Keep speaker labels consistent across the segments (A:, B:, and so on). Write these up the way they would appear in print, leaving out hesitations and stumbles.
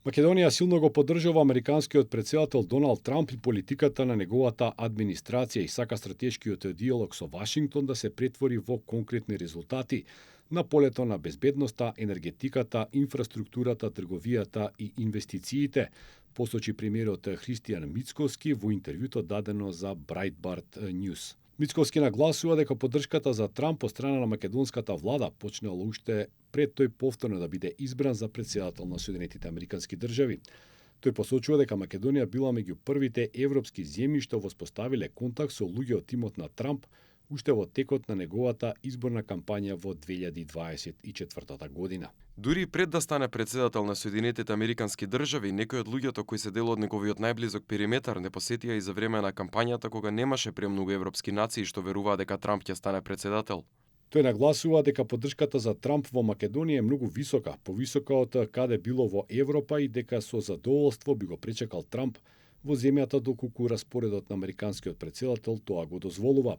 A: Македонија силно го поддржува американскиот претседател Доналд Трамп и политиката на неговата администрација и сака стратешкиот диалог со Вашингтон да се претвори во конкретни резултати на полето на безбедноста, енергетиката, инфраструктурата, трговијата и инвестициите, посочи премиерот Христијан Мицкоски во интервјуто дадено за Breitbart News. Мицкоски нагласува дека поддршката за Трамп од страна на македонската влада почнала уште пред тој повторно да биде избран за претседател на Соединетите Американски држави. Тој посочува дека Македонија била меѓу првите европски земји што воспоставиле контакт со луѓе од тимот на Трамп уште во текот на неговата изборна кампања во 2024 година.
B: Дури и пред да стане претседател на Соединетите Американски држави, некои од луѓето кои се дел од неговиот најблизок периметар не посетија и за време на кампањата кога немаше премногу европски нации што веруваа дека Трамп ќе стане претседател.
A: Тој нагласува дека поддршката за Трамп во Македонија е многу висока, повисока од каде било во Европа и дека со задоволство би го пречекал Трамп во земјата доколку распоредот на американскиот претседател тоа го дозволува.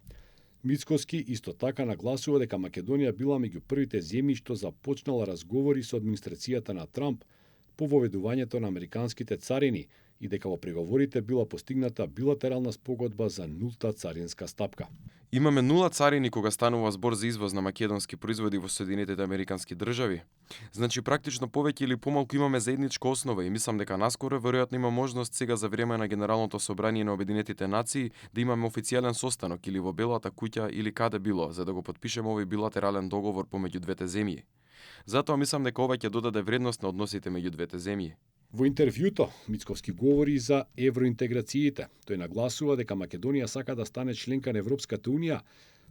A: Мицкоски исто така нагласува дека Македонија била меѓу првите земји што започнала разговори со администрацијата на Трамп по воведувањето на американските царини и дека во преговорите била постигната билатерална спогодба за нулта царинска стапка.
B: Имаме нула царини кога станува збор за извоз на македонски производи во Соединетите Американски држави. Значи практично повеќе или помалку имаме заедничка основа и мислам дека наскоро веројатно има можност сега за време на Генералното собрание на Обединетите нации да имаме официјален состанок или во Белата куќа или каде било за да го потпишеме овој билатерален договор помеѓу двете земји. Затоа мислам дека ова ќе додаде вредност на односите меѓу двете земји.
A: Во интервјуто, Мицкоски говори за евроинтеграциите. Тој нагласува дека Македонија сака да стане членка на Европската Унија,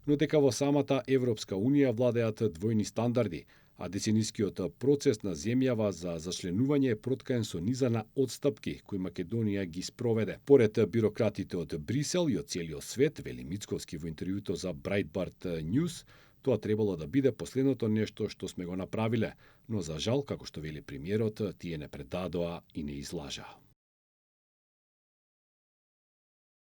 A: но дека во самата Европска Унија владеат двојни стандарди, а деценискиот процес на земјава за зачленување е проткаен со низа на отстапки кои Македонија ги спроведе. Поред бирократите од Брисел и од целиот свет, вели Мицкоски во интервјуто за Breitbart News, тоа требало да биде последното нешто што сме го направиле, но за жал, како што вели премиерот, тие не предадоа и не излажаа.